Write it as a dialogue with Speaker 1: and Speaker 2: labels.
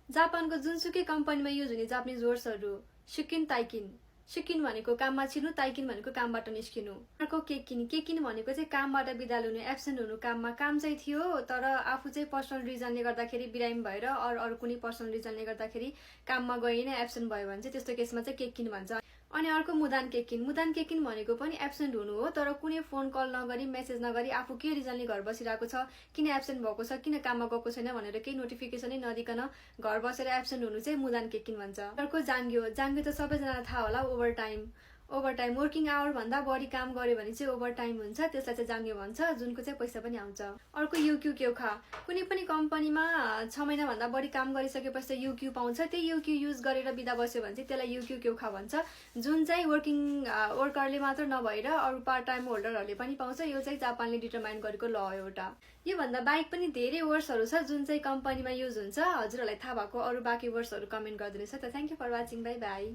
Speaker 1: जापानको जुनसुकै कम्पनीमा युज हुने जापानिज वर्ड्सहरू सुकिन ताइकिन। सुकिन भनेको काममा छिर्नु, ताइकिन भनेको कामबाट निस्किनु। अर्को केकिन। केकिन भनेको चाहिँ कामबाट बिदा हुनु, एब्सेन्ट हुनु। काममा काम चाहिँ थियो तर आफू चाहिँ पर्सनल रिजनले गर्दाखेरि बिरामी भएर अरू कुनै पर्सनल रिजनले गर्दाखेरि काममा गएन, एब्सेन्ट भयो भने चाहिँ त्यस्तो केसमा चाहिँ केकिन भन्छ। अनि अर्को मुदान केकिन। मुदान केकिन भनेको पनि एब्सेन्ट हुनु हो तर कुनै फोन कल नगरी मेसेज नगरी आफू के रिजनले घर बसिरहेको छ, किन एब्सेन्ट भएको छ, किन काममा गएको छैन भनेर केही नोटिफिकेसनै नदिकन घर बसेर एब्सेन्ट हुनु चाहिँ मुदान केकिन भन्छ। अर्को जाङ्ग्यो। जाङ्ग्यो त सबैजनालाई थाहा होला, overtime. Overtime working hour भन्दा बढी काम गर्यो भने चाहिँ ओभर टाइम हुन्छ, त्यसलाई चाहिँ जाङ्ग्यो भन्छ, जुनको चाहिँ पैसा पनि आउँछ। अर्को युक्यू केउखा। कुनै पनि कम्पनीमा 6 महिनाभन्दा बढी काम गरिसकेपछि युक्यू पाउँछ, त्यही युक्यू युज गरेर बिदा बस्यो भने चाहिँ त्यसलाई युक्यू केउखा भन्छ, जुन चाहिँ वर्करले मात्र नभएर अरू पार्ट टाइम होल्डरहरूले पनि पाउँछ। यो चाहिँ जापानले डिटरमाइन गरेको ल हो एउटा। योभन्दा बाहेक पनि धेरै वर्ड्सहरू छ जुन चाहिँ कम्पनीमा युज हुन्छ। हजुरहरूलाई थाहा भएको अरू बाँकी वर्ड्सहरू कमेन्ट गरिदिनुहोस्। त thank you for watching, bye by.